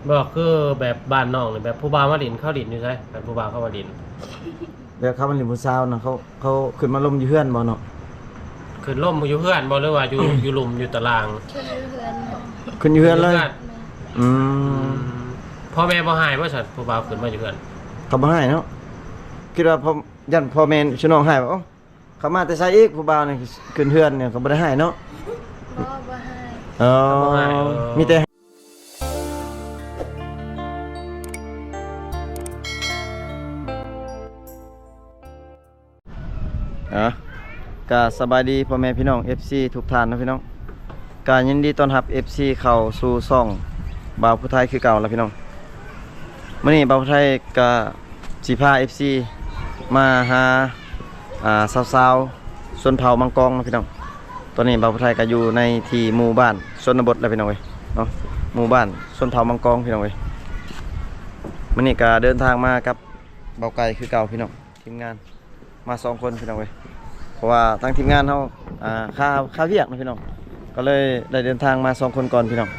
ບໍ່ ຄືແບບບ້ານນ້ອງນີ້ ແບບຜູ້ບ່າວມາຫຼິ້ນ ເຂົາຫຼິ້ນຢູ່ໃສ? ຄັນຜູ້ບ່າວເຂົາມາຫຼິ້ນ ແບບເຂົາມາຫຼິ້ນຜູ້ສາວນະ ເຂົາ ເຂົາຂຶ້ນມາລົມຢູ່ເຮືອນບໍ່ເນາະ? ຂຶ້ນລົມຢູ່ເຮືອນບໍ່ ຫຼືວ່າຢູ່ ຢູ່ລຸ່ມ ຢູ່ຕາລາງ? ຂຶ້ນຢູ່ເຮືອນເລີຍ ຂຶ້ນຢູ່ເຮືອນເລີຍ. ອືມ ອືມ ພໍ່ແມ່ບໍ່ຮ້າຍບໍ່ຊັ້ນ ຜູ້ບ່າວຂຶ້ນມາຢູ່ເຮືອນ? ເຂົາບໍ່ຮ້າຍເນາະ ຄິດວ່າພໍ່ ຢ້ານພໍ່ແມ່ພີ່ນ້ອງຮ້າຍວ່າ ໂອ້ ເຂົາມາແຕ່ໃສອີກ ຜູ້ບ່າວນີ້ຂຶ້ນເຮືອນນີ້ ເຂົາບໍ່ໄດ້ຮ້າຍເນາະ? ບໍ່ ບໍ່ຮ້າຍ. ເອີ ບໍ່ຮ້າຍ ເອີ ມີແຕ່ ອ່ະ ກະສະບາຍດີພໍ່ແມ່ພີ່ນ້ອງ ເອັຟຊີ ທຸກທ່ານເນາະພີ່ນ້ອງ ກະຍິນດີຕ້ອນຮັບ ເອັຟຊີ ເຂົ້າສູ່ຊ່ອງບ່າວຜູ້ໄທຄືເກົ່າລະພີ່ນ້ອງ. ມື້ນີ້ບ່າວຜູ້ໄທກະຊິພາ ເອັຟຊີ ມາຫາ ອ່າ ຊາວໆ ຊົນເຜົ່າມັງກອງເນາະພີ່ນ້ອງ. ຕອນນີ້ບ່າວຜູ້ໄທກະຢູ່ໃນທີ່ໝູ່ບ້ານຊົນນະບົດລະພີ່ນ້ອງເອີຍເນາະ ໝູ່ບ້ານຊົນເຜົ່າມັງກອງພີ່ນ້ອງເອີຍ. ມື້ນີ້ກະເດີນທາງມາກັບບ່າວໄກ່ຄືເກົ່າພີ່ນ້ອງ ທີມງານ ມາສອງຄົນພີ່ນ້ອງເອີຍ ເພາະວ່າທາງທີມງານເຮົາ ອ່າ ຄາ ຄາວຽກເນາະພີ່ນ້ອງ ກໍເລີຍໄດ້ເດີນທາງມາສອງຄົນກ່ອນພີ່ນ້ອງ.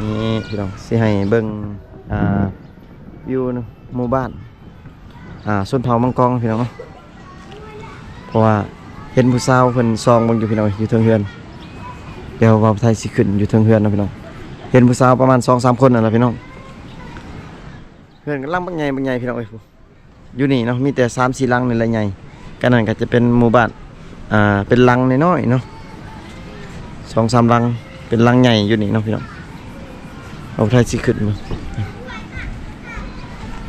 ນີ້ພີ່ນ້ອງ ຊິໃຫ້ເບິ່ງ ອ່າ ວິວໝູ່ບ້ານ ອ່າ ຊົນເຜົ່າມັງກອງພີ່ນ້ອງເນາະ ເພາະວ່າເຫັນຜູ້ສາວເພິ່ນສ່ອງເບິ່ງຢູ່ພີ່ນ້ອງ ຢູ່ເທິງເຮືອນ. ດຽວບ່າວໄທຊິຂຶ້ນຢູ່ເທິງເຮືອນເນາະພີ່ນ້ອງ ເຫັນຜູ້ສາວປະມານສອງສາມຄົນນັ້ນລະພີ່ນ້ອງ. ເຮືອນກຳລັງບັກໃຫຍ່ ບັກໃຫຍ່ພີ່ນ້ອງເອີຍ ຢູ່ນີ້ເນາະ ມີແຕ່ສາມສີ່ຫຼັງນີ້ແຫຼະໃຫຍ່ ກະນັ້ນກະຈະເປັນໝູ່ບ້ານ ອ່າ ເປັນຫຼັງນ້ອຍໆເນາະ ສອງສາມຫຼັງ ເປັນຫຼັງໃຫຍ່ຢູ່ນີ້ເນາະພີ່ນ້ອງ. ບ່າວໄທຊິຂຶ້ນ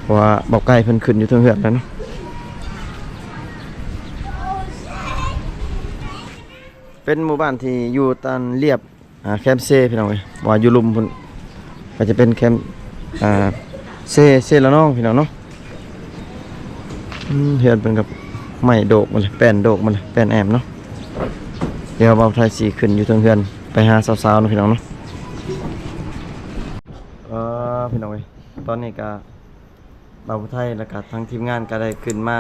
ເພາະວ່າບ່າວໄກ່ເພິ່ນຂຶ້ນຢູ່ເທິງເຮືອນແລ້ວເນາະ. ເປັນໝູ່ບ້ານທີ່ຢູ່ຕາມລຽບ ອ່າ ແຄມເຊພີ່ນ້ອງເອີຍ ວ່າຢູ່ລຸ່ມພຸ້ນ ກໍຈະເປັນແຄມ ອ່າ ເຊ ເຊລະນອງພີ່ນ້ອງເນາະ. ອືມ ເຮືອນເພິ່ນກໍໄມ້ໂດກໝົດເລີຍ ແປ້ນໂດກໝົດເລີຍ ແປ້ນແອ້ມເນາະ. ດຽວບ່າວໄທຊິຂຶ້ນຢູ່ເທິງເຮືອນໄປຫາສາວໆເນາະພີ່ນ້ອງເນາະ. ເອີ ພີ່ນ້ອງເອີຍ ຕອນນີ້ກໍບ່າວໄທ ແລ້ວກໍທາງທີມງານກໍໄດ້ຂຶ້ນມາ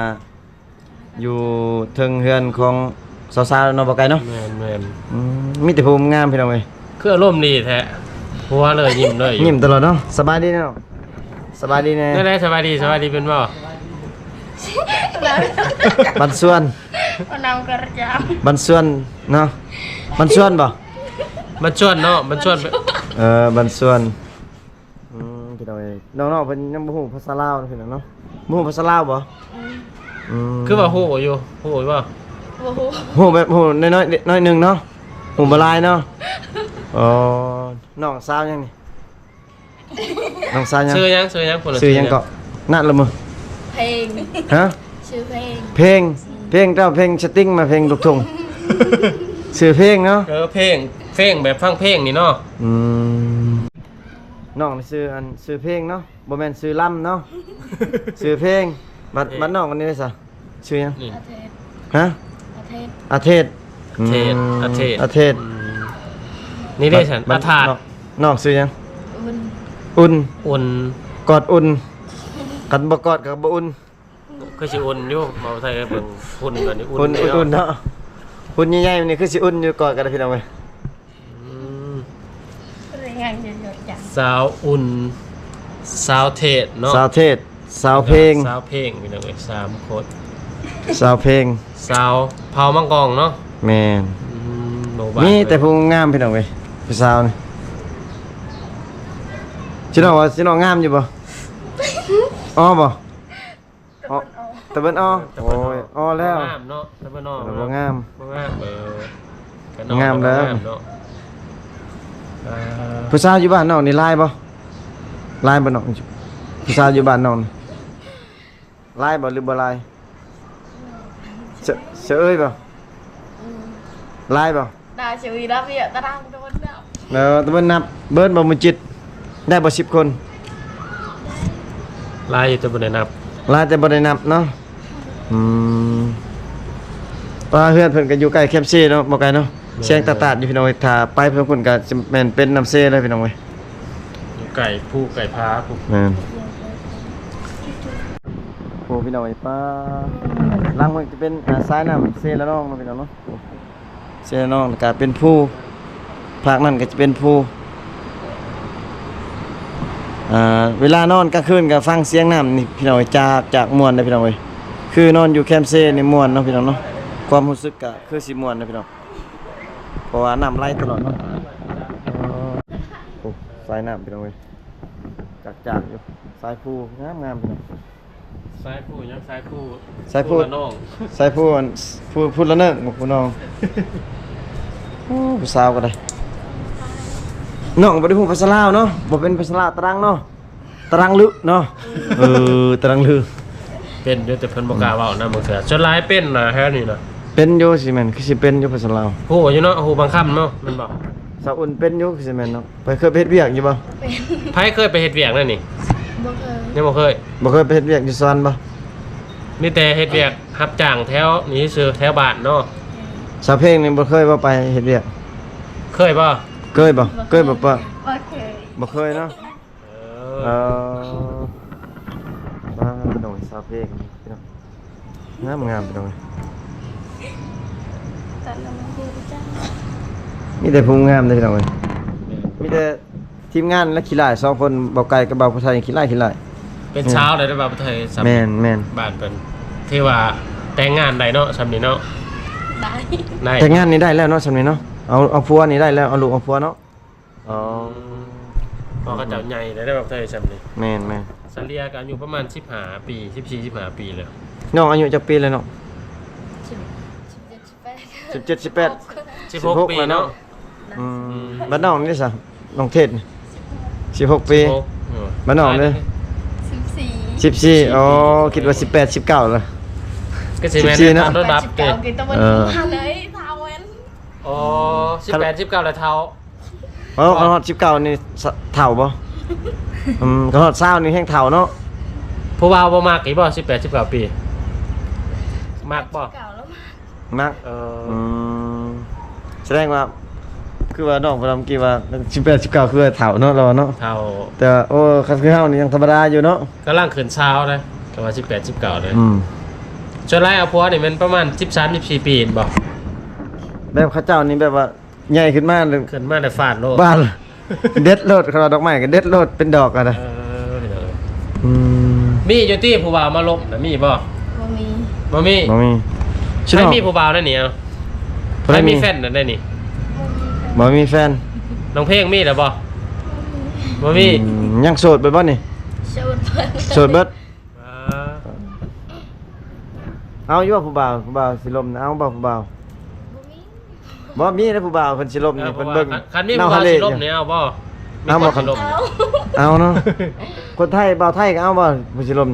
ຢູ່ເທິງເຮືອນຂອງສາວໆເນາະ ບໍ່ໄກເນາະ. ແມ່ນໆ ອືມ ມີແຕ່ຜູ້ງາມພີ່ນ້ອງເອີຍ ຄືອາລົມດີແທ້ ຫົວເລີຍ ຍິ້ມເລີຍ ຍິ້ມຕະຫຼອດເນາະ. ສະບາຍດີເນາະ ສະບາຍດີແດ່ ແນວໃດ? ສະບາຍດີ ສະບາຍດີເປັນບໍ່? ບັນຊວນ ເອົານ້ຳກະຈາມ ບັນຊວນເນາະ ບັນຊວນບໍ່? ບັນຊວນເນາະ ບັນຊວນ ເອີ ບັນຊວນ. ອືມ ພີ່ນ້ອງເອີຍ ນ້ອງໆເພິ່ນຍັງບໍ່ຮູ້ພາສາລາວເນາະ ພີ່ນ້ອງເນາະ ບໍ່ຮູ້ພາສາລາວບໍ່? ອືມ ອືມ ຄືວ່າຮູ້ຢູ່ ຮູ້ຢູ່ບໍ່? ບໍ່ຮູ້ ຮູ້ແບບຮູ້ໜ້ອຍໆ ໜ້ອຍໜຶ່ງເນາະ ຮູ້ບໍ່ຫຼາຍເນາະ. ອໍ ນ້ອງສາວຫຍັງນີ້? ນ້ອງສາວຫຍັງ? ຊື່ຫຍັງ? ຊື່ຫຍັງ? ຜູ້ນັ້ນຊື່ຫຍັງເກາະ? ນະລະມະ ເພງ ຮະ? ຊື່ເພງ ເພງ ເພງ ເຈົ້າເພງສະຕິງ ມາເພງລູກທຸ່ງ ຊື່ເພງເນາະ. ເອີ ເພງ ເພງ ແບບຟັງເພງນີ້ເນາະ. ອືມ ນ້ອງນີ້ຊື່ອັນ ຊື່ເພງເນາະ ບໍ່ແມ່ນຊື່ລຳເນາະ ຊື່ເພງ. ບັດ ເພງ ບັດນ້ອງອັນນີ້ເດຊະ ຊື່ຫຍັງ? ອາເທດ ຮະ? ອາເທດ ອາເທດ ອືມ ອາເທດ ອາເທດ ອືມ ນີ້ເດຊະ ບັດ ບັດ ອາທາດ ນ້ອງ ນ້ອງຊື່ຫຍັງ? ອຸ່ນ ອຸ່ນ ອຸ່ນ ກອດອຸ່ນ ຄັນບໍ່ກອດກໍບໍ່ອຸ່ນ. ຄືຊິອຸ່ນຢູ່ ເວົ້າໄທເບິ່ງ ອຸ່ນກໍນີ້ ອຸ່ນ ອຸ່ນ ເດເນາະ ອຸ່ນເນາະ ຮຸ່ນໃຫຍ່ໆ ນີ້ຄືຊິອຸ່ນຢູ່ ກອດກັນພີ່ນ້ອງເອີຍ. ອືມ ສາວອຸ່ນ ສາວເທດເນາະ ສາວເທດ ສາວເພງ ສາວເພງ ພີ່ນ້ອງເອີຍ ສາມຄົນ ສາວເພງ ສາວເຜົ່າມັງກອງເນາະ. ແມ່ນ ອືມ ມີແຕ່ຜູ້ງາມພີ່ນ້ອງເອີຍ ຜູ້ສາວນີ້. ຊິນ້ອງວ່າ ຊິນ້ອງງາມຢູ່ບໍ່? ອໍບໍ່? ຕາເບິ່ນອໍ ຕາເບິ່ນອໍ ຕາເບິ່ນອໍ ໂອ້ຍ ອໍແລ້ວ ງາມເນາະ ຕາເບິ່ນອໍ ບໍ່ງາມ ບໍ່ງາມ ເອີ ກໍນ້ອງ ງາມແລ້ວ ງາມເນາະ. ເອີ ຜູ້ສາວຢູ່ບ້ານນ້ອງນີ້ຫຼາຍບໍ່? ຫຼາຍບໍ່ນ້ອງ? ຜູ້ສາວຢູ່ບ້ານນ້ອງນີ້ຫຼາຍບໍ່ ຫຼືບໍ່ຫຼາຍ? ສະ ສະເອີຍບໍ່? ອືມ ຫຼາຍບໍ່? ດາຊະວີລະເວຍຕະດາງຕະເບິ່ນນັບ ເອີ ຕະເບິ່ນນັບ ເບິ່ນບໍ່ມື້ຈິດ ໄດ້ບໍ່ສິບຄົນ? ຫຼາຍຢູ່ແຕ່ບໍ່ໄດ້ນັບ ຫຼາຍແຕ່ບໍ່ໄດ້ນັບເນາະ. ອືມ ວ່າເຮືອນເພິ່ນກໍຢູ່ໃກ້ແຄມເຊເນາະ ບໍ່ໄກເນາະ ແມ່ນ ສຽງຕາດໆຢູ່ພີ່ນ້ອງເອີຍ. ຖ້າໄປເພິ່ນ ເພິ່ນກໍຈະແມ່ນເປັນນ້ຳເຊເລີຍພີ່ນ້ອງເອີຍ ຢູ່ໃກ້ພູໃກ້ຜາພຸ້ນ. ແມ່ນ ໂອ້ ພີ່ນ້ອງເອີຍ ປ່າ ຫຼັງເພິ່ນຈະເປັນ ອ່າ ສາຍນ້ຳເຊລະນອງເນາະ ພີ່ນ້ອງເນາະ. ເຊລະນອງ ແລ້ວກະເປັນພູ ພາກນັ້ນກໍຈະເປັນພູ. ອ່າ ເວລານອນກາງຄືນກໍຟັງສຽງນ້ຳນີ້ພີ່ນ້ອງເອີຍ ຈາກ ຈາກມ່ວນເດ້ພີ່ນ້ອງເອີຍ. ຄືນອນຢູ່ແຄມເຊນີ້ມ່ວນເນາະພີ່ນ້ອງເນາະ ຄວາມຮູ້ສຶກກໍຄືຊິມ່ວນເດ້ພີ່ນ້ອງ ເພາະວ່ານ້ຳໄຫຼຕະຫຼອດເນາະ. ໂອ້ ສາຍນ້ຳພີ່ນ້ອງເອີຍ ຈາກໆຢູ່ ສາຍພູງາມໆ ພີ່ນ້ອງ. ສາຍພູຫຍັງ? ສາຍພູ ສາຍພູ ພູລະນອງ ສາຍພູອັນ ພູ ພູລະເນີງ ບໍ່ພູນອງ. ໂອ້ ຜູ້ສາວກໍໄດ້ ນ້ອງບໍ່ໄດ້ຮູ້ພາສາລາວເນາະ ບໍ່ເປັນພາສາລາວຕະລັງເນາະ ຕະລັງລຶເນາະ. ເອີ ຕະລັງລຶ ເປັນຢູ່ ແຕ່ເພິ່ນບໍ່ກ້າເວົ້ານຳບາງເທື່ອ ສ່ວນຫຼາຍເປັນນະແຖວນີ້ນະ. ເປັນຢູ່ ຊິແມ່ນ ຄືຊິເປັນຢູ່ພາສາລາວ. ຮູ້ຢູ່ເນາະ ຮູ້ບາງຄຳເນາະ ແມ່ນບໍ່? ສາວອຸ່ນເປັນຢູ່ ຄືຊິແມ່ນເນາະ. ໄປເຄີຍໄປເຮັດວຽກຢູ່ບໍ່? ເປັນ. ໃຜເຄີຍໄປເຮັດວຽກແນວນີ້? ບໍ່ເຄີຍ. ຍັງບໍ່ເຄີຍ. ບໍ່ເຄີຍໄປເຮັດວຽກຢູ່ສວນບໍ່? ມີແຕ່ເຮັດວຽກຮັບຈ້າງແຖວນີ້ຊື່ ແຖວບ້ານເນາະ. ສາວເພັງນີ້ບໍ່ເຄີຍບໍ່ໄປເຮັດວຽກ? ເຄີຍບໍ່? ເຄີຍບໍ່? ບໍ່ເຄີຍ. ເຄີຍບໍ່ປະ? ບໍ່ເຄີຍ. ບໍ່ເຄີຍເນາະ. ເອີ ເອີ ວ້າວ ພີ່ນ້ອງ ສາວເພັງ ພີ່ນ້ອງ ງາມໆ ພີ່ນ້ອງ. ມີແຕ່ຜູ້ງາມເດ້ ພີ່ນ້ອງເອີຍ ມີແຕ່ທີມງານລະຂີ້ລ້າຍສອງຄົນ ບ່າວໄກ່ກັບບ່າວຜູ້ໄທຂີ້ລ້າຍ ຂີ້ລ້າຍ. ເປັນຊາວໄດ້ ບ່າວຜູ້ໄທ. ແມ່ນໆ ບ້ານເພິ່ນຖືວ່າແຕ່ງງານໄດ້ເນາະ ຊ່ຳນີ້ເນາະ. ໄດ້ ໄດ້ ແຕ່ງງານນີ້ໄດ້ແລ້ວເນາະ ຊ່ຳນີ້ເນາະ. ເອົາ ເອົາຜົວນີ້ໄດ້ແລ້ວ ເອົາລູກເອົາຜົວເນາະ. ອໍ ເພາະເຂົາເຈົ້າໃຫຍ່ແລ້ວເດ້ ບ່າວໄທ ຊ່ຳນີ້. ແມ່ນໆ ສະເລ່ຍກໍອາຍຸປະມານສິບຫ້າປີ ສິບສີ່ ສິບຫ້າປີແລ້ວ. ນ້ອງອາຍຸຈັກປີແລ້ວເນາະ? ສິບ ສິບເຈັດ ສິບແປດ ສິບເຈັດ ສິບແປດ ສິບຫົກ ປີແລ້ວເນາະ. ອືມ ອືມ ບ້ານນ້ອງນີ້ຊະ ນ້ອງເທດ ສິບຫົກປີ. ສິບຫົກ ເອີ ບ້ານນ້ອງເດ້? ສິບສີ່ ສິບສີ່. ອໍ ຄິດວ່າສິບແປດ ສິບເກົ້າລະ. ກໍຊິແມ່ນ ສິບສີ່ເນາະ ຕາມລະດັບເດ້. ເອີ ສິບແປດ ສິບເກົ້າລະເຖົ້າ. ເອີ ຄັນຮອດສິບເກົ້ານີ້ເຖົ້າບໍ່? ອືມ ຄັນຮອດຊາວນີ້ແຮ່ງເຖົ້າເນາະ. ຜູ້ບ່າວບໍ່ມັກອີກບໍ່ ສິບແປດ ສິບເກົ້າປີ? ມັກບໍ່? ມັກ. ເອີ ອືມ ສະແດງວ່າ ຄືວ່ານ້ອງເພິ່ນເມື່ອກີ້ວ່າ ສິບແປດ ສິບເກົ້າ ຄືວ່າເຖົ້າເນາະ ລາວວ່າເນາະ. ເຖົ້າ ແຕ່ວ່າ ໂອ້ ຄັນຄືເຮົານີ້ຍັງທຳມະດາຢູ່ເນາະ. ກຳລັງຂຶ້ນຊາວເດ້ ກະວ່າສິບແປດ ສິບເກົ້າເດ້. ອືມ ສ່ວນຫຼາຍເອົາຜົວນີ້ແມ່ນປະມານສິບສາມ ສິບສີ່ປີ ແມ່ນບໍ່? ແບບເຂົາເຈົ້ານີ້ແບບວ່າ ໃຫຍ່ຂຶ້ນມາ ຂຶ້ນມາແລ້ວຟາດໂລດ ບາດ ເດັດໂລດ. ເຂົາວ່າດອກໄມ້ກໍເດັດໂລດ ເປັນດອກຫັ້ນນະ. ເອີ ພີ່ນ້ອງເອີຍ ອືມ ມີຢູ່ຕິຜູ້ບ່າວມາລົມນະ ມີບໍ່? ບໍ່ມີ ບໍ່ມີ ບໍ່ມີ. ໃຜມີຜູ້ບ່າວແນວນີ້? ເອົາ ໃຜມີແຟນແນວນີ້? ບໍ່ມີແຟນ. ນ້ອງເພັງມີແລ້ວບໍ່? ບໍ່ມີ ບໍ່ມີ. ອືມ ຍັງໂສດເບິດບໍ່ນີ້? ໂສດເບິດ ໂສດເບິດ. ອ່າ ເອົາຢູ່ບໍ່ຜູ້ບ່າວ? ຜູ້ບ່າວຊິລົມນະ ເອົາບໍ່ຜູ້ບ່າວ? ບໍ່ມີ ບໍ່ມີເດ້ຜູ້ບ່າວ ເພິ່ນຊິລົມນີ້ ເອີ ເພິ່ນເບິ່ງ ຄັນ ຄັນມີຜູ້ບ່າວຊິລົມນີ້ເອົາບໍ່? ມີຄົນຊິລົມ ເອົາເນາະ. ຄົນໄທ ບ່າວໄທກໍເອົາບໍ່ ຜູ້ຊິລົມ?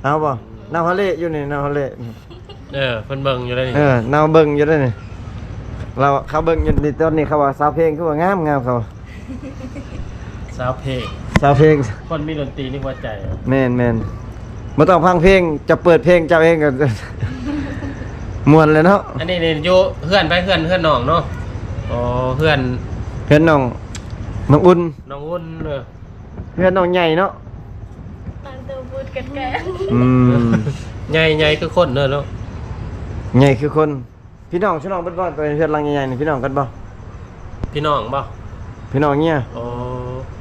ເອົາ ເອົາບໍ່? ນາວຮາເລຢູ່ນີ້ ນາວຮາເລ. ເອີ ເພິ່ນເບິ່ງຢູ່ເດ້ນີ້ ເອີ ນາວເບິ່ງຢູ່ເດ້ນີ້ ລາວ ເຂົາເບິ່ງຢູ່ນີ້. ຕອນນີ້ເຂົາວ່າສາວເພັງຄືວ່າງາມໆ ເຂົາ ສາວເພັງ ສາວເພັງ ຄົນມີດົນຕີໃນຫົວໃຈ. ແມ່ນໆ ບໍ່ຕ້ອງຟັງເພງ ຈະເປີດເພງເຈົ້າເອງກໍມ່ວນແລ້ວເນາະ. ອັນນີ້ນີ້ຢູ່ເຮືອນໃຜ? ເຮືອນ ເຮືອນນ້ອງເນາະ. ອໍ ເຮືອນ ເຮືອນນ້ອງ ນ້ອງອຸ່ນ ນ້ອງອຸ່ນ. ເອີ ເຮືອນນ້ອງໃຫຍ່ເນາະ ອືມ ໃຫຍ່ ໃຫຍ່ຄືຄົນເດີເນາະ ໃຫຍ່ຄືຄົນ. ພີ່ນ້ອງ ພີ່ນ້ອງເບິດບໍ່? ເຮືອນຫຼັງໃຫຍ່ໆນີ້ພີ່ນ້ອງກັນບໍ່? ພີ່ນ້ອງບໍ່? ພີ່ນ້ອງເມຍ. ອໍ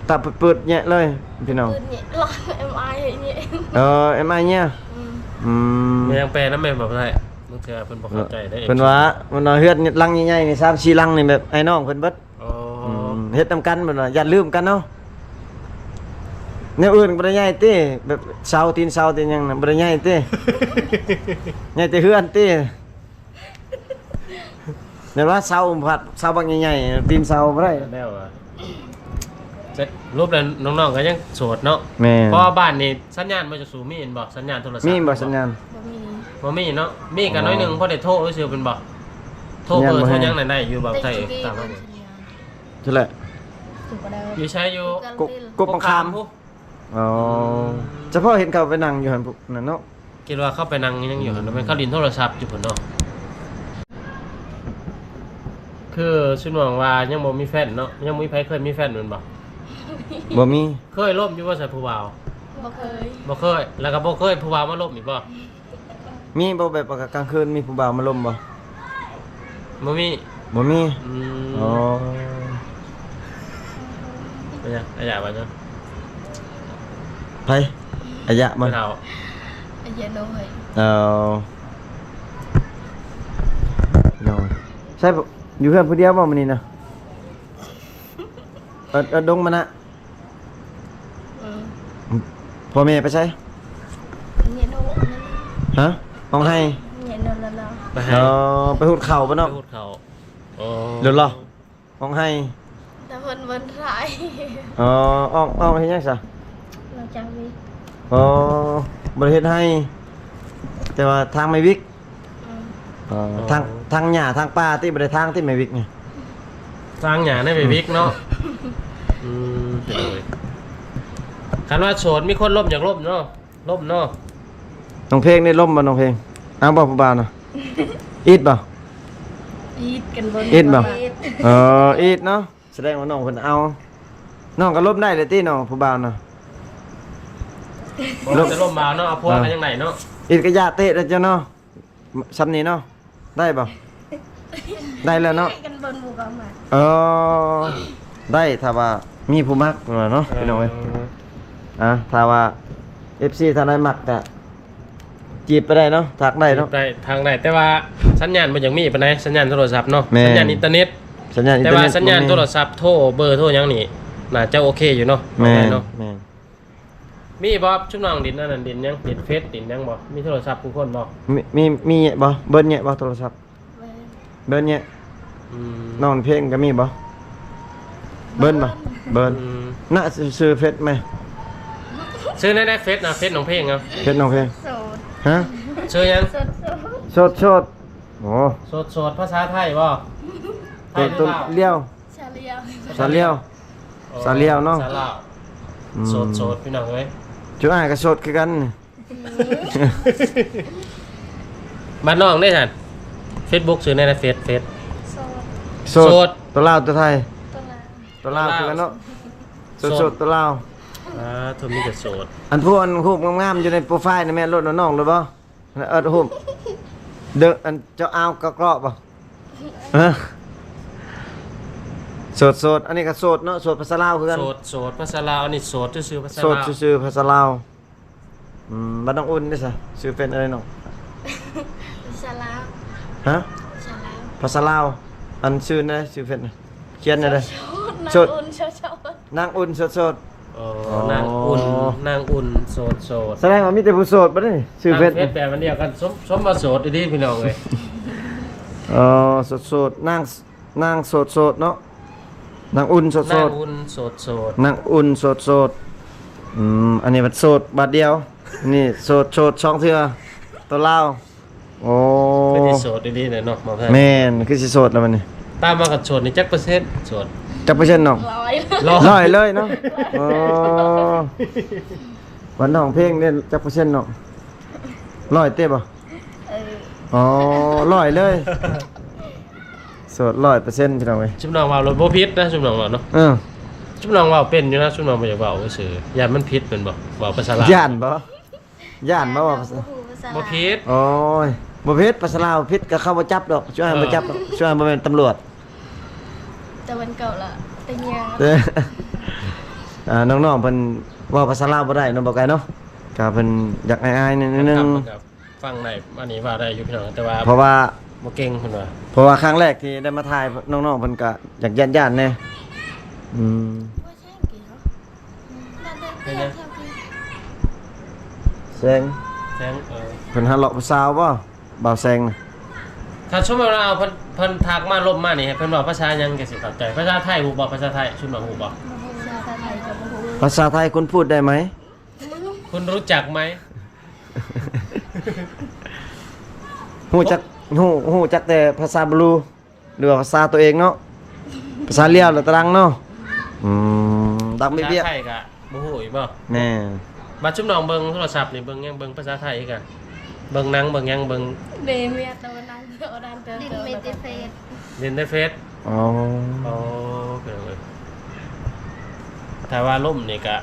ຕາເປີດແຍະເລີຍ ພີ່ນ້ອງ ເປີດແຍະ ເອັມໄອແຍະ. ເອີ ເອັມໄອເມຍ. ອືມ ອືມ ແມ່ນຫຍັງແປນຳແມ່ນບໍ່ໄດ້? ບາງເທື່ອເພິ່ນບໍ່ເຂົ້າໃຈເດ້ ເພິ່ນວ່າ ເພິ່ນວ່າເຮືອນຫຼັງໃຫຍ່ໆນີ້ ສາມສີ່ຫຼັງນີ້ ແບບອ້າຍນ້ອງເພິ່ນເບິດ. ອໍ ອືມ ເຮັດນຳກັນ ເພິ່ນວ່າ ຢ້ານລືມກັນເນາະ. ແນວອື່ນບໍ່ໄດ້ໃຫຍ່ຕິ ແບບເສົາ ຕີນເສົາ ຕີນຫຍັງນະ ບໍ່ໄດ້ໃຫຍ່ຕິ ໃຫຍ່ແຕ່ເຮືອນຕິ. ແມ່ນວ່າເສົາພັດ ເສົາບັກໃຫຍ່ໆ ຕີນເສົາບໍ່ໄດ້. ແລ້ວວ່າ ສະຫຼຸບແລ້ວນ້ອງໆກໍຍັງໂສດເນາະ. ແມ່ນ ເພາະວ່າບ້ານນີ້ສັນຍານບໍ່? ເຈົ້າສູ່ມີແມ່ນບໍ່ ສັນຍານໂທລະສັບ? ມີບໍ່ສັນຍານ? ບໍ່ມີ ບໍ່ມີເນາະ. ມີກໍໜ້ອຍໜຶ່ງ ອໍ ພໍໄດ້ໂທຊື່ໆ ແມ່ນບໍ່? ໂທເບີ ໂທຫຍັງນັ້ນໄດ້ຢູ່ບໍ່? ໄທຕາມມານີ້ ເທົ່າໃດ? ຢູ່ໃສ? ຢູ່ ກົກ ກົກບັກຂາມພຸ້ນ. ອໍ ອືມ ສະເພາະເຫັນເຂົາໄປນັ່ງຢູ່ຫັ້ນພຸ້ນນັ້ນເນາະ. ຄິດວ່າເຂົາໄປນັ່ງຫຍັງຢູ່ຫັ້ນ ອືມ ແມ່ນເຂົາຫຼິ້ນໂທລະສັບຢູ່ພຸ້ນເນາະ. ຄືຊຸມນ້ອງວ່າຍັງບໍ່ມີແຟນເນາະ ຍັງບໍ່ມີໃຜເຄີຍມີແຟນແມ່ນບໍ່? ບໍ່ມີ. ເຄີຍລົມຢູ່ບໍ່ຊະຜູ້ບ່າວ? ບໍ່ເຄີຍ ບໍ່ເຄີຍ. ແລ້ວກໍບໍ່ເຄີຍຜູ້ບ່າວມາລົມອີກບໍ່? ມີບໍ່ ແບບວ່າກາງຄືນມີຜູ້ບ່າວມາລົມບໍ່? ບໍ່ມີ ບໍ່ມີ. ອືມ ອໍ ເປັນຫຍັງ? ອາຍາວ່າຫຍັງ? ໃຜ? ອາຍະບໍ່? ຜູ້ເຖົ້າ. ອາຍະນ້ອຍ. ເອີ ໂດຍ. ໃຊ່ ຢູ່ເຮືອນຜູ້ດຽວບໍ່ມື້ນີ້ນະ? ເອີ ເອີ ດົງມານະ. ເອີ ພໍ່ແມ່ໄປໃສ? ເຍໂນ. ຮະ? ຮ້ອງໄຫ້? ເຍໂນລະລະ. ໄປໃຫ້. ອໍ ໄປຫຸດເຂົ້າບໍ່ເນາະ? ໄປຫຸດເຂົ້າ. ອໍ ເດີລະ ຮ້ອງໄຫ້. ແຕ່ເພິ່ນບໍ່ໄດ້. ອໍ ອອກ ອອກເຮັດຫຍັງຊະ? ມາຈາກວິກ. ອໍ ບໍ່ໄດ້ເຮັດໄຮ່ ແຕ່ວ່າທາງແມ່ວິກ. ອືມ. ອໍ ອໍ ທາງ ທາງຫຍ້າທາງປ່າຕິ ບໍ່ໄດ້ທາງຕິແມ່ວິກນີ້? ທາງຫຍ້າໃນແມ່ວິກເນາະ. ອືມ ອືມ ເປັນເລີຍ. ຄັນວ່າໂສດມີຄົນລົມ ຢາກລົມເນາະ ລົມເນາະ. ນ້ອງເພງນີ້ລົມບໍ່ ນ້ອງເພງ? ເອົາບໍ່ຜູ້ບ່າວນະ? ອີດບໍ່? ອີດກັນບໍ່? ອີດບໍ່? ເອີ ອີດເນາະ. ສະແດງວ່ານ້ອງເພິ່ນເອົາ ນ້ອງກໍລົມໄດ້ເລີຍຕິນ້ອງຜູ້ບ່າວນະ? ບໍ່ ລົມ ແຕ່ລົມບ່າວເນາະ ເອົາຜົວ ເອີ ກໍຍັງໄດ້ເນາະ. ອີດກະຢາເຕະແລ້ວເຈົ້າເນາະ ຊ່ຳນີ້ເນາະ ໄດ້ບໍ່? ໄດ້ແລ້ວເນາະ. ເອີ ໄດ້ ຖ້າວ່າມີຜູ້ມັກເນາະ ເອີ ພີ່ນ້ອງເອີຍ. ອ່າ ຖ້າວ່າເອັຟຊີທ່ານໃດມັກກະ ຈີບໄປໄດ້ເນາະ ທັກໄດ້ເນາະ. ຈີບໄດ້ ທັກໄດ້ ແຕ່ວ່າສັນຍານບໍ່ຢາກມີປານໃດ ສັນຍານໂທລະສັບເນາະ. ແມ່ນ. ສັນຍານອິນເຕີເນັດ. ສັນຍານອິນເຕີເນັດ ແຕ່ວ່າສັນຍານ ບໍ່ມີ. ໂທລະສັບ ໂທເບີ ໂທຫຍັງນີ້ ໜ້າຈະໂອເຄຢູ່ເນາະ. ແມ່ນ ແມ່ນເນາະ. ແມ່ນ. ມີບໍ່ ຊຸມນ້ອງຫຼິ້ນອັນນັ້ນ ຫຼິ້ນຫຍັງ ຫຼິ້ນເຟສ ຫຼິ້ນຫຍັງບໍ່? ມີໂທລະສັບທຸກຄົນບໍ່? ມີ ມີ ມີແຍະບໍ່? ເບີດແຍະບໍ່ໂທລະສັບ? ເບີດແຍະ. ອືມ. ນ້ອງເພງກໍມີບໍ່? ເບີດບໍ່? ເບີດ. ອືມ. ນະ ຊື່ເຟສແມ່? ຊື່ໃນໃດເຟສນະ ເຟສນ້ອງເພງເອົາ. ເຟສນ້ອງເພງ. ໂສດ. ຮະ? ຊື່ຫຍັງ? ໂສດ ໂສດ ໂສດ. ໂອ້ ໂສດ ໂສດ ພາສາໄທບໍ່? ໄທ ໂຕ ໂຕລາວ? ລຽວ. ສາລຽວ. ສາລຽວ. ອໍ ສາລຽວເນາະ. ສາລາວ. ອືມ. ໂສດ ໂສດ ພີ່ນ້ອງເອີຍ ຈຸອ້າຍກໍໂສດຄືກັນ. ບ້ານນ້ອງເດ້ຊັ້ນ ເຟສບຸກຊື່ແນວໃດ? ເຟສ ເຟສ ໂສດ ໂສດ ໂຕລາວ ໂຕໄທ? ໂຕລາວ. ໂຕລາວ ໂຕລາວຄືກັນເນາະ. ໂສດ ໂສດ ໂສດ ໂຕລາວ. ອ່າ ໂທມີແຕ່ໂສດ. ອັນພວກອັນຮູບງາມໆຢູ່ໃນໂປຣໄຟລ໌ນີ້ແມ່ນລົດນ້ອງຫຼືບໍ່? ເອີ ຮູບເດີ ອັນເຈົ້າອາວກະເກາະບໍ່? ຮະ? ໂສດ ໂສດ ອັນນີ້ກໍໂສດເນາະ ໂສດພາສາລາວຄືກັນ. ໂສດ ໂສດພາສາລາວ ອັນນີ້ໂສດຊື່ໆພາສາລາວ. ໂສດຊື່ໆພາສາລາວ. ອືມ ບັດນ້ອງອຸ່ນເດ້ຊະ ຊື່ເຟສແນວໃດນ້ອງ? ພາສາລາວ. ຮະ? ພາສາລາວ. ພາສາລາວ. ອັນຊື່ແນວໃດ ຊື່ເຟສນະ? ຂຽນແນວໃດ? ໂສດ ໂສດ ນາງອຸ່ນ ໂສດ ໂສດ. ອໍ ອໍ ນາງອຸ່ນ ນາງອຸ່ນ ໂສດ ໂສດ. ສະແດງວ່າມີແຕ່ຜູ້ໂສດບໍ່ໄດ້ ຊື່ເຟສ ເຟສແບບອັນດຽວກັນ ສົມ ສົມວ່າໂສດອີ່ຫຼີພີ່ນ້ອງເອີຍ. ອໍ ໂສດ ໂສດ ນາງ ນາງໂສດໂສດເນາະ ນາງອຸ່ນໂສດໂສດ. ນາງອຸ່ນໂສດໂສດ ນາງອຸ່ນໂສດໂສດ. ອືມ ອັນນີ້ມັນໂສດບາດດຽວ ນີ້ໂສດໂສດສອງເທື່ອ ໂຕລາວ. ໂອ້ ຄືຊິໂສດອີ່ຫຼີແຫຼະເນາະ ມາແພງ. ແມ່ນ ຄືຊິໂສດແລ້ວບັດນີ້. ຕາມວ່າຄັນໂສດນີ້ຈັກເປີເຊັນ? ໂສດຈັກເປີເຊັນນ້ອງ? ຮ້ອຍ ຮ້ອຍ ຮ້ອຍເລີຍເນາະ. ອໍ ວັນຮ້ອງເພງນີ້ຈັກເປີເຊັນນ້ອງ? ຮ້ອຍເຕັມບໍ່? ເອີ ອໍ ຮ້ອຍເລີຍ. ໂສດຮ້ອຍເປີເຊັນ ພີ່ນ້ອງເອີຍ. ຊຸມນ້ອງເວົ້າໂລດບໍ່ຜິດນະ ຊຸມນ້ອງເວົ້າເນາະ. ເອີ ຊຸມນ້ອງເວົ້າເປັນຢູ່ນະ ຊຸມນ້ອງບໍ່ຢາກເວົ້າຊື່ໆ ຢ້ານມັນຜິດແມ່ນບໍ່? ເວົ້າພາສາລາວ ຢ້ານບໍ່? ຢ້ານບໍ່? ເວົ້າພາສາ ບໍ່ຜິດ. ໂອ້ຍ ບໍ່ຜິດ ພາສາລາວຜິດກໍເຂົາບໍ່ຈັບດອກ ຊ່ວຍບໍ່ຈັບດອກ ເອີ ຊ່ວຍບໍ່ແມ່ນຕຳຫຼວດ. ແຕ່ວັນເກົ່າລະ ແຕ່ຍາ ອ່າ ນ້ອງໆເພິ່ນເວົ້າພາສາລາວບໍ່ໄດ້ເນາະ ບໍ່ໄກເນາະ ກໍເພິ່ນຢາກອາຍໆໜ້ອຍໜຶ່ງ. ຟັງໄດ້ ອັນນີ້ເວົ້າໄດ້ຢູ່ພີ່ນ້ອງ ແຕ່ວ່າ ເພາະວ່າບໍ່ເກັ່ງເພິ່ນວ່າ ເພາະວ່າຄັ້ງແລກທີ່ໄດ້ມາຖ່າຍ ນ້ອງໆເພິ່ນກະຢາກຢ້ານໆແດ່. ອືມ ແສງ ແສງ ເອີ ເພິ່ນຫາເລາະຜູ້ສາວບໍ່ ບ່າວແສງນະ? ຖ້າສົມມຸດວ່າເພິ່ນ ເພິ່ນທັກມາລົມມານີ້ ໃຫ້ເພິ່ນເວົ້າພາສາຫຍັງຈັ່ງຊິເຂົ້າໃຈ? ພາສາໄທຮູ້ບໍ່? ພາສາໄທ ຊຸມນ້ອງຮູ້ບໍ່? ພາສາໄທກໍບໍ່ຮູ້. ภาษาไทยคุณพูดได้ไหม? คุณรู้จักไหม? ຮູ້ຈັກ ຮູ້ ຮູ້ຈັກແຕ່ພາສາບລູ ຫຼືວ່າພາສາຕົວເອງເນາະ? ພາສາລຽວ ຫຼືຕະລັງເນາະ? ອືມ ດັກເບຍ ພາສາໄທກະບໍ່ຮູ້ອີກບໍ່? ແມ່ນ. ບັດຊຸມນ້ອງເບິ່ງໂທລະສັບນີ້ ເບິ່ງຫຍັງ? ເບິ່ງພາສາໄທຄືກັນ ເບິ່ງໜັງ ເບິ່ງຫຍັງ? ເບິ່ງ ເດ ເມຍ ຕາວັນນັງ ເອົາດັນເຕີ ຫຼິ້ນແຕ່ເຟສ ຫຼິ້ນແຕ່ເຟສ. ອໍ ອໍ ໂອເຄ ໂອເຄ. ຖ້າວ່າລົມນີ້ກະ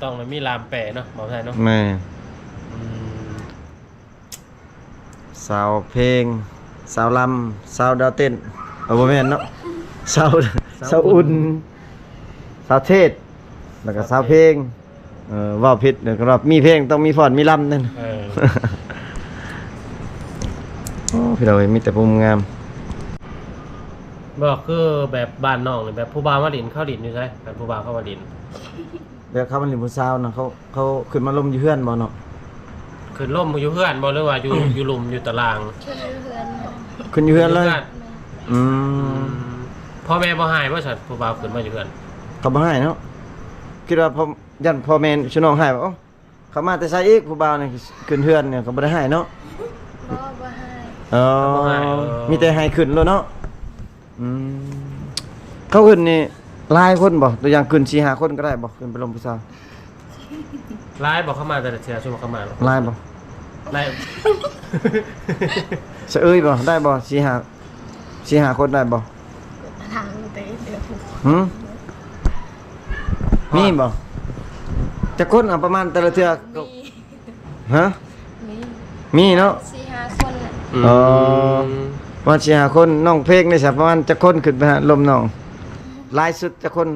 ຕ້ອງໄດ້ມີລ່າມແປເນາະ ເວົ້າໄທເນາະ. ແມ່ນ. ອືມ ສາວເພງ ສາວລຳ ສາວດາວເຕັ້ນ ເອີ ບໍ່ແມ່ນເນາະ ສາວ ສາວອຸ່ນ ສາວເທດ ແລ້ວກໍສາວເພງ. ເອີ ເວົ້າຜິດ ແລ້ວກໍວ່າມີເພງຕ້ອງມີຟ້ອນມີລຳນັ້ນ. ເອີ ໂອ້ ພີ່ນ້ອງເອີຍ ມີແຕ່ຜູ້ງາມ. ບໍ່ ຄືແບບບ້ານນ້ອງນີ້ ແບບຜູ້ບ່າວມາຫຼິ້ນ ເຂົາຫຼິ້ນຢູ່ໃສ? ຄັນຜູ້ບ່າວເຂົາມາຫຼິ້ນ ແບບເຂົາມາຫຼິ້ນຜູ້ສາວນະ ເຂົາ ເຂົາຂຶ້ນມາລົມຢູ່ເຮືອນບໍ່ເນາະ? ຂຶ້ນລົມຢູ່ເຮືອນບໍ່ ຫຼືວ່າຢູ່ ຢູ່ລຸ່ມຢູ່ຕາລ່າງ? ຂຶ້ນຢູ່ເຮືອນ ຂຶ້ນຢູ່ເຮືອນເລີຍ. ອືມ ອືມ ພໍ່ແມ່ບໍ່ຮ້າຍບໍ່ຊັ້ນ ຜູ້ບ່າວຂຶ້ນມາຢູ່ເຮືອນ? ເຂົາບໍ່ຮ້າຍເນາະ ຄິດວ່າພໍ່ ຢ້ານພໍ່ແມ່ຊຸນ້ອງຮ້າຍວ່າ ໂອ້ ເຂົາມາແຕ່ໃສອີກ ຜູ້ບ່າວນີ້ຂຶ້ນເຮືອນນີ້ ເຂົາບໍ່ໄດ້ຮ້າຍເນາະ? ບໍ່ ບໍ່ຮ້າຍ. ເອີ ເຂົາບໍ່ຮ້າຍ ເອີ ມີແຕ່ໃຫ້ຂຶ້ນໂລດເນາະ. ອືມ ເຂົາຂຶ້ນນີ້ຫຼາຍຄົນບໍ່? ຕົວຢ່າງຂຶ້ນສີ່ຫ້າຄົນກໍໄດ້ບໍ່? ຂຶ້ນໄປລົມຜູ້ສາວ ຫຼາຍບໍ່? ເຂົາມາແຕ່ລະເທື່ອ ຊຸມເຂົາມາຫຼາຍບໍ່? ຫຼາຍ ສະເອີຍບໍ່? ໄດ້ບໍ່? ສີ່ຫ້າ ສີ່ຫ້າຄົນໄດ້ບໍ່? ຖາມແຕ່ເທື່ອ ຫື? ມີບໍ່? ຈັກຄົນ? ເອົາປະມານແຕ່ລະເທື່ອ ມີ ຮະ? ມີ ມີເນາະ ສີ່ຫ້າຄົນແຫຼະ. ອືມ ເອີ ປະມານສີ່ຫ້າຄົນ. ນ້ອງເພງນີ້ຊະ ປະມານຈັກຄົນຂຶ້ນໄປຫາລົມນ້ອງ? ຫຼາຍສຸດຈັກຄົນ?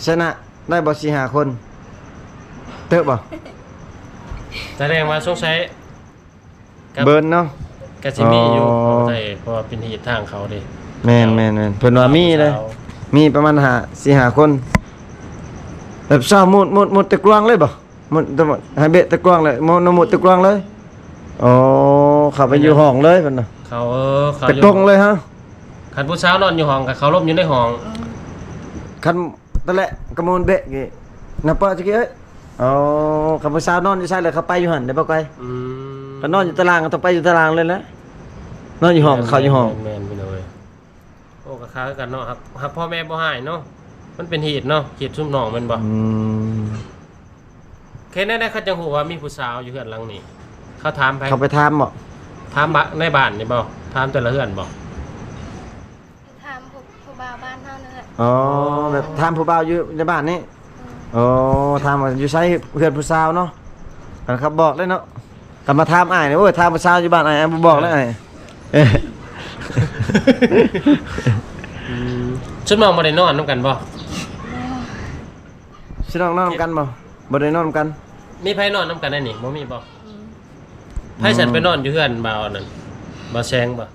ຊະນະໄດ້ບໍ່ ສີ່ຫ້າຄົນ? ເຕີບບໍ່? ສະແດງວ່າສົງໄສ ກັບເບີນເນາະ ກະຊິມີຢູ່ ອໍ ເພາະວ່າເປັນຮີດທາງເຂົາເດ້. ແມ່ນໆໆ ເພິ່ນວ່າມີເດ້ ມີປະມານຫ້າ ສີ່ຫ້າຄົນ. ແບບຊາວມຸດ ມຸດ ມຸດແຕ່ກວາງເລີຍບໍ່? ມຸດ ໃຫ້ເບະແຕ່ກວາງເລີຍ ມຸດ ມຸດແຕ່ກວາງເລີຍ. ອໍ ເຂົ້າໄປຢູ່ຫ້ອງເລີຍເພິ່ນນະ ເຂົ້າ ເອີ ເຂົ້າ ແຕ່ກົງເລີຍຮະ. ຄັນຜູ້ສາວນອນຢູ່ຫ້ອງ ກໍເຂົ້າລົມຢູ່ໃນຫ້ອງ. ອືມ ຄັນ ຕະແລະກະມູນເບະກີ້ ນະເປີະຈັກກີ້ເອີຍ. ອໍ ຄັນຜູ້ສາວນອນຢູ່ໃສ ແລ້ວເຂົາໄປຢູ່ຫັ້ນເດ້ ບໍ່ໄກ. ອືມ ຄັນນອນຢູ່ຕາລ່າງ ກໍຕ້ອງໄປຢູ່ຕາລ່າງເລີຍແຫຼະ ນອນຢູ່ຫ້ອງ ເຂົ້າຢູ່ຫ້ອງ. ແມ່ນໆ ພີ່ນ້ອງເອີຍ. ໂອ້ ກໍຄ້າຍກັນເນາະ ຫາກ ຫາກພໍ່ແມ່ບໍ່ຮ້າຍເນາະ. ມັນເປັນຮີດເນາະ ຮີດຊຸມນ້ອງແມ່ນບໍ່? ອືມ ເຮັດແນວໃດເຂົາຈັ່ງຮູ້ວ່າມີຜູ້ສາວຢູ່ເຮືອນຫຼັງນີ້? ເຂົາຖາມໃຜ? ເຂົາໄປຖາມບໍ່? ຖາມບ້ານ ໃນບ້ານນີ້ບໍ່? ຖາມແຕ່ລະເຮືອນບໍ່? ຖາມຜູ້ ຜູ້ບ່າວບ້ານເຮົານັ້ນແຫຼະ. ອໍ ອໍ ແບບຖາມຜູ້ບ່າວຢູ່ໃນບ້ານນີ້. ອືມ ໂອ້ ຖາມວ່າຢູ່ໃສເຮືອນຜູ້ສາວເນາະ. ຄັນເຂົາບອກເດ້ເນາະ ຄັນມາຖາມອ້າຍນີ້ ໂອ້ຍ ຖາມຜູ້ສາວຢູ່ບ້ານອ້າຍ ອ້າຍບໍ່ບອກແລ້ວອ້າຍ. ອືມ ຊຸມນ້ອງບໍ່ໄດ້ນອນນຳກັນບໍ່? ຊິນອນນອນນຳກັນບໍ່? ບໍ່ໄດ້ນອນນຳກັນ. ມີໃຜນອນນຳກັນໃນນີ້ ບໍ່ມີບໍ່? ອືມ ໃຜຊັ້ນ ອືມ ໄປນອນຢູ່ເຮືອນບ່າວອັນນັ້ນ ບ່າວແສງບໍ່?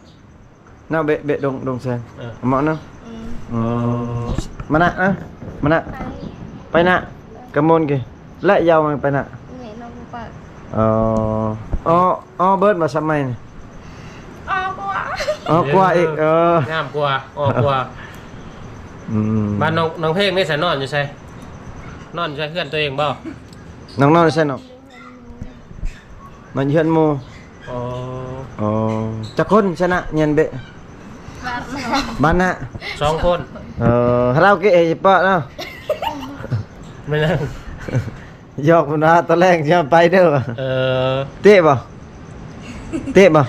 ນະ ເບະ ເບະ ດົງ ດົງແຊງ. ເອີ ເໝາະນະ. ອືມ ອືມ ມານະ ມານະ ໄປ ໄປນະ ກະມົນກີ້ ແລະ ຢາວໄປນະ. ເອີ ອໍ ອໍ ເບີດບໍ່ ສະໄໝນີ້ ອໍກວ່າ ອໍກວ່າອີກ. ເອີ ງາມກວ່າ ອໍກວ່າ. ອືມ ບ້ານນ້ອງ ນ້ອງເພງນີ້ໃສ ນອນຢູ່ໃສ? ນອນຢູ່ໃສ ເຮືອນຕົວເອງບໍ່? ນ້ອງນອນຢູ່ໃສນ້ອງ? ມາເຮືອນໝູ່. ອໍ ອໍ ຈັກຄົນຊະນະ ຍຽນເບະ? ບ້ານນະ ບ້ານນະ ສອງຄົນ. ເອີ ຄາຣາໂອເກະເອເປາະເນາະ. ແມ່ນຫຍັງ? ຫຍອກເພິ່ນວ່າຕອນແລງຊິໄປເດີ. ເອີ ເຕະບໍ່? ເຕະບໍ່?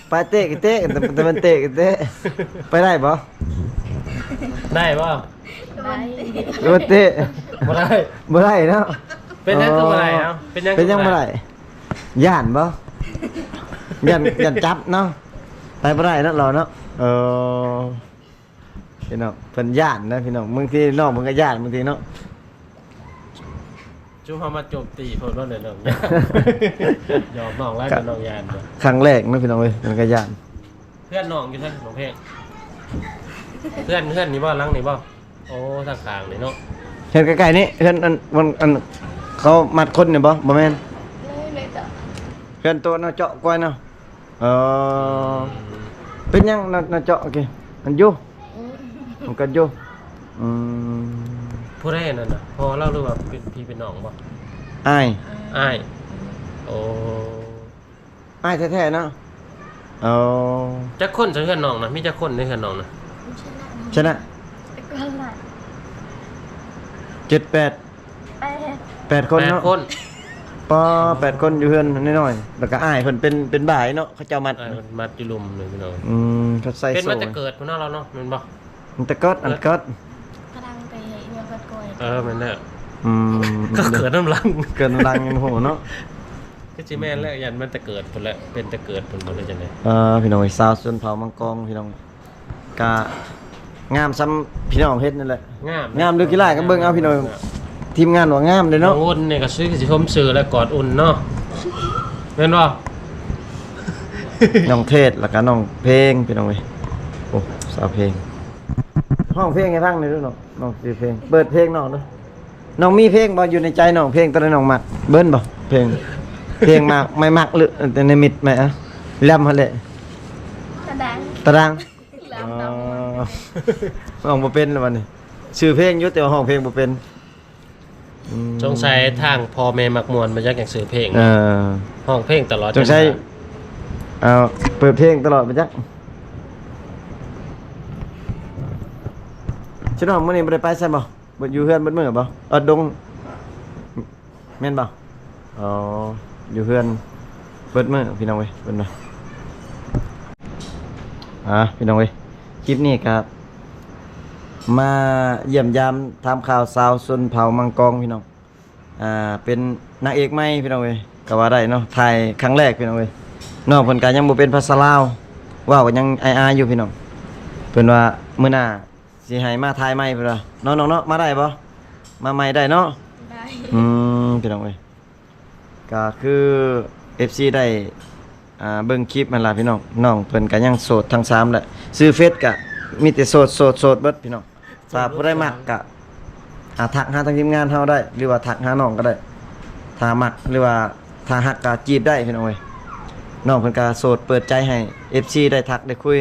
ໄປເຕະກໍເຕະ ແຕ່ມັນເຕະກໍເຕະ ໄປໄດ້ບໍ່? ໄດ້ບໍ່? ໄດ້ ຫຼືວ່າເຕະ ບໍ່ໄດ້ ບໍ່ໄດ້ເນາະ. ເປັນຫຍັງຄືບໍ່ໄດ້ເນາະ? ເປັນຫຍັງ ເປັນຫຍັງບໍ່ໄດ້? ຢ້ານບໍ່? ຢ້ານ ຢ້ານຈັບເນາະ ໄປບໍ່ໄດ້ເນາະ ລາວເນາະ. ເອີ ພີ່ນ້ອງ ເພິ່ນຢ້ານນະພີ່ນ້ອງ ບາງທີນ້ອງເພິ່ນກໍຢ້ານບາງທີເນາະ. ຈຸມເຮົາມາໂຈມຕີເພິ່ນວ່າແນວນັ້ນ ຢອກນ້ອງຫຼາຍ ກໍນ້ອງຢ້ານ. ຄັ້ງແລກເນາະພີ່ນ້ອງເອີຍ ເພິ່ນກໍຢ້ານ. ເຮືອນນ້ອງຢູ່ໃສນ້ອງເພງ? ເຮືອນ ເຮືອນນີ້ບໍ່ ຫຼັງນີ້ບໍ່? ໂອ້ ທາງຂ້າງນີ້ເນາະ ເຮືອນໃກ້ໆນີ້ ເຮືອນອັນ ອັນ ອັນເຂົາມັດຄົນນີ້ບໍ່? ບໍ່ແມ່ນ ເຮືອນໂຕເນາະ ເຈາະກ້ວຍເນາະ. ເອີ ເປັນຫຍັງນະ ນະເຈາະກີ້ ມັນຢູ່ ມັນກໍຢູ່. ອືມ ຜູ້ໃດອັນນັ້ນນະ ພໍ່ລາວ ຫຼືວ່າເປັນພີ່ເປັນນ້ອງບໍ່? ອ້າຍ ອ້າຍ. ໂອ້ ອ້າຍແທ້ໆເນາະ. ເອີ ຈັກຄົນໃນເຮືອນນ້ອງນະ? ມີຈັກຄົນໃນເຮືອນນ້ອງນະ? ຊະນະ ຊະນະ ແຕ່ກ່ອນຫຼາຍ ເຈັດແປດ ແປດ ແປດຄົນເນາະ. ແປດຄົນ ປ້າ ແປດຄົນຢູ່ເຮືອນນ້ອຍໆ ແລ້ວກໍອ້າຍເພິ່ນເປັນ ເປັນບ່າຍເນາະ ເຂົາເຈົ້າມັດ ອ້າຍເພິ່ນມັດຢູ່ລຸ່ມນີ້ພີ່ນ້ອງ. ອືມ ເຂົາໃສ່ ເປັນມາແຕ່ເກີດພຸ້ນເນາະລາວເນາະ ແມ່ນບໍ່? ມັນແຕ່ເກີດ ອັນເກີດ ກະດັງໄປເຮືອນເກີດກ່ອຍ. ເອີ ແມ່ນແລ້ວ. ອືມ ກໍເກີດນຳຫຼັງ ເກີດນຳຫຼັງຍັງບໍ່ຮູ້ເນາະ. ຄືຊິແມ່ນແລ້ວ ຢ້ານມັນແຕ່ເກີດພຸ້ນແຫຼະ ເປັນແຕ່ເກີດພຸ້ນບໍ່ ຫຼືຈັ່ງໃດ? ເອີ ພີ່ນ້ອງ ສາວຊົນເຜົ່າມັງກອງ ພີ່ນ້ອງ. ກະງາມສ່ຳພີ່ນ້ອງເຮັດນັ້ນແຫຼະ. ງາມ ງາມຫຼືຂີ້ລ້າຍກໍເບິ່ງເອົາພີ່ນ້ອງ. ທີມງານວ່າງາມເດ້ເນາະ. ນ້ອງອຸ່ນນີ້ກໍຄືຊິຊົມຊື່ແລະກອດອຸ່ນເນາະ ແມ່ນບໍ່? ນ້ອງເທດ ແລ້ວກໍນ້ອງເພງ ພີ່ນ້ອງເອີຍ. ໂອ້ ສາວເພງ ຮ້ອງເພງໃຫ້ຟັງໜ່ອຍດູເນາະ. ນ້ອງຊື່ເພງ ເປີດເພງນ້ອງດູ. ນ້ອງມີເພງບໍ່ຢູ່ໃນໃຈນ້ອງ? ເພງຕົວໃດນ້ອງມັກ? ເບິ່ນບໍ່? ເພງ ເພງມັກ ໄມ່ມັກ ຫຼືແຕ່ໃນມິດໄມ້ ອະ ແລມຫັ້ນແຫຼະ. ຕາດັງ ຕາດັງ. ອໍ ຮ້ອງບໍ່ເປັນແລ້ວບັດນີ້. ຊື່ເພງຢູ່ ແຕ່ວ່າຮ້ອງເພງບໍ່ເປັນ. ອືມ ສົງໄສທາງພໍ່ແມ່ມັກມ່ວນ ບໍ່ຈັກຫຍັງຊື່ເພງ. ເອີ ຮ້ອງເພງຕະຫຼອດ. ສົງໄສ ເອີ ເປີດເພງຕະຫຼອດບໍ່ຈັກ. ຊິນ້ອງ ມື້ນີ້ບໍ່ໄດ້ໄປໃສບໍ່? ເບິດ ຢູ່ເຮືອນເບິດມື້ບໍ່? ເອີ ດົງ ແມ່ນບໍ່? ອໍ ຢູ່ເຮືອນເບິດມື້ ພີ່ນ້ອງເອີຍ ເພິ່ນວ່າ. ອ່າ ພີ່ນ້ອງເອີຍ ຄລິບນີ້ກໍມາຢ້ຽມຢາມຖາມຂ່າວຊາວຊົນເຜົ່າມັງກອງ ພີ່ນ້ອງ. ອ່າ ເປັນນາງເອກໃໝ່ ພີ່ນ້ອງເອີຍ ກໍວ່າໄດ້ເນາະ. ຖ່າຍຄັ້ງແລກ ພີ່ນ້ອງເອີຍ. ນ້ອງເພິ່ນກໍຍັງບໍ່ເປັນພາສາລາວ ເວົ້າກໍຍັງອາຍໆຢູ່ ພີ່ນ້ອງ. ເພິ່ນວ່າມື້ໜ້າ ຊິໃຫ້ມາຖ່າຍໃໝ່ເພິ່ນວ່າເນາະ ນ້ອງເນາະ. ມາໄດ້ບໍ່? ມາໃໝ່ໄດ້ເນາະ. ໄດ້. ອືມ ພີ່ນ້ອງເອີຍ ກໍຄືເອັຟຊີໄດ້ ອ່າ ເບິ່ງຄລິບຫັ້ນລະ ພີ່ນ້ອງ. ນ້ອງເພິ່ນກໍຍັງໂສດທັງສາມແຫຼະ ຊື່ເຟສກໍມີແຕ່ໂສດ ໂສດ ໂສດເບິດ ພີ່ນ້ອງ. ຖ້າຜູ້ໃດມັກກໍ ອ່າ ທັກຫາທາງທີມງານເຮົາໄດ້ ຫຼືວ່າທັກຫານ້ອງກໍໄດ້ ຖ້າມັກ ຫຼືວ່າຖ້າຮັກກໍຈີບໄດ້ ພີ່ນ້ອງເອີຍ. ນ້ອງເພິ່ນກໍໂສດ ເປີດໃຈໃຫ້ເອັຟຊີໄດ້ທັກໄດ້ຄຸຍ.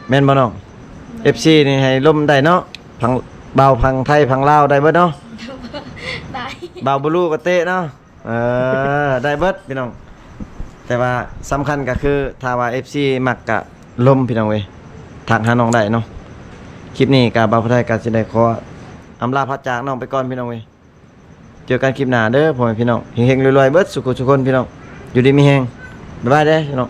ແມ່ນບໍ່ນ້ອງ? ແມ່ນ. ເອັຟຊີນີ້ໃຫ້ລົມໄດ້ເນາະ ຝັ່ງ ບ່າວຝັ່ງໄທຝັ່ງລາວໄດ້ເບິດເນາະ. ໄດ້. ບ່າວບລູກໍເຕະເນາະ. ເອີ ໄດ້ເບິດ ພີ່ນ້ອງ. ແຕ່ວ່າສຳຄັນກໍຄື ຖ້າວ່າເອັຟຊີມັກກະລົມ ພີ່ນ້ອງເອີຍ ທັກຫານ້ອງໄດ້ເນາະ. ຄລິບນີ້ກໍບ່າວຜູ້ໄທກໍຊິໄດ້ຂໍອຳລາພາຈາກນ້ອງໄປກ່ອນ ພີ່ນ້ອງເອີຍ. ເຈີກັນຄລິບໜ້າເດີ ພໍ່ແມ່ພີ່ນ້ອງ. ເຮັງໆ ລວຍໆ ເບິດສູ່ຄົນ ພີ່ນ້ອງ. ຢູ່ດີມີແຮງ. ບາຍບາຍເດີ ພີ່ນ້ອງ.